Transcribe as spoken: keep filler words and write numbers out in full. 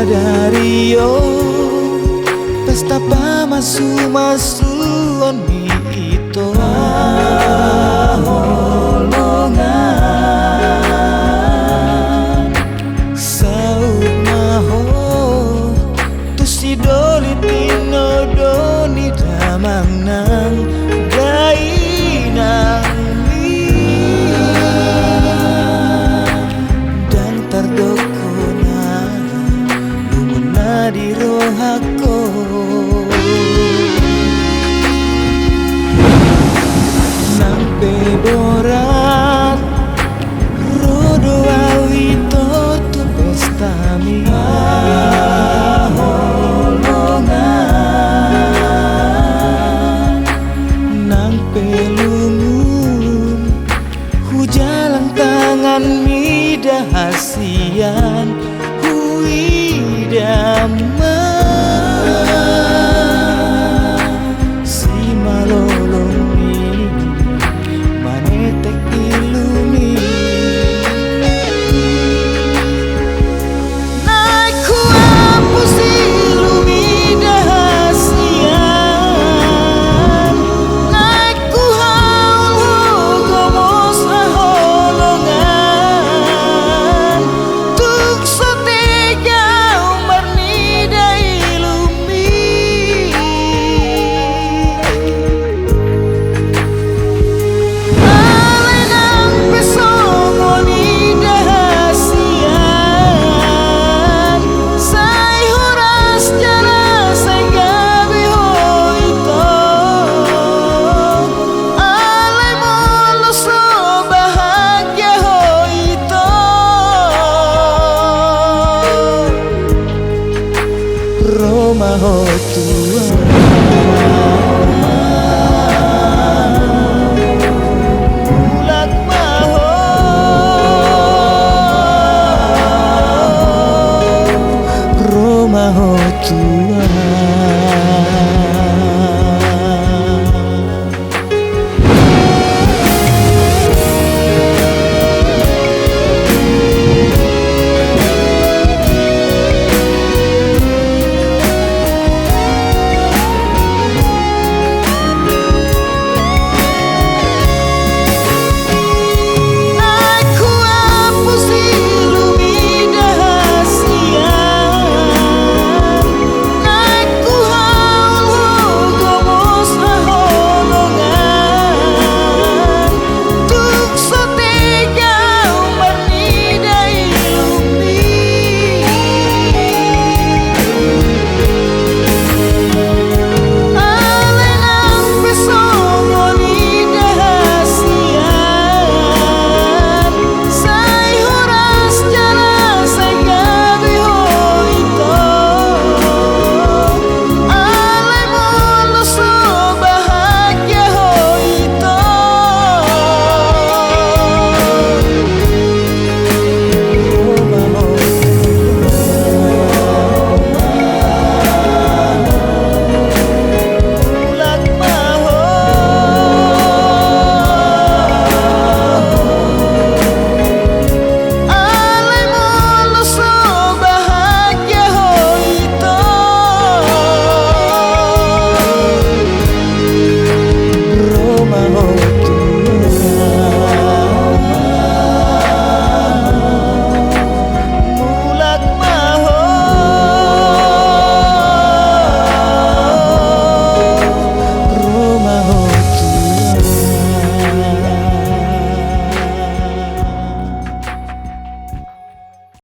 Dari on pesta pamasumasuon ni ito haholongan. Saut ma ho tu si doli tinodo ni damang nang dainang i. Ndang tardok hona lungun na di rohangko. Nang pe borat ro do au ito tu pestami haholongan. Nang pe lungun hujalang tangan mida hasian, huida ma simalolong ni manetek ilumi. Naeng huapus ilumi da hasian, naeng huhaol ho gomos haholongan, tung so tega au marnida ilumi. Alai nang pe songon i da hasian, sai horas jala sai gabe ho ito. Alai molo so bahagia ho ito, ro ma ho tu ahu, mulak ma ho, ro ma ho tu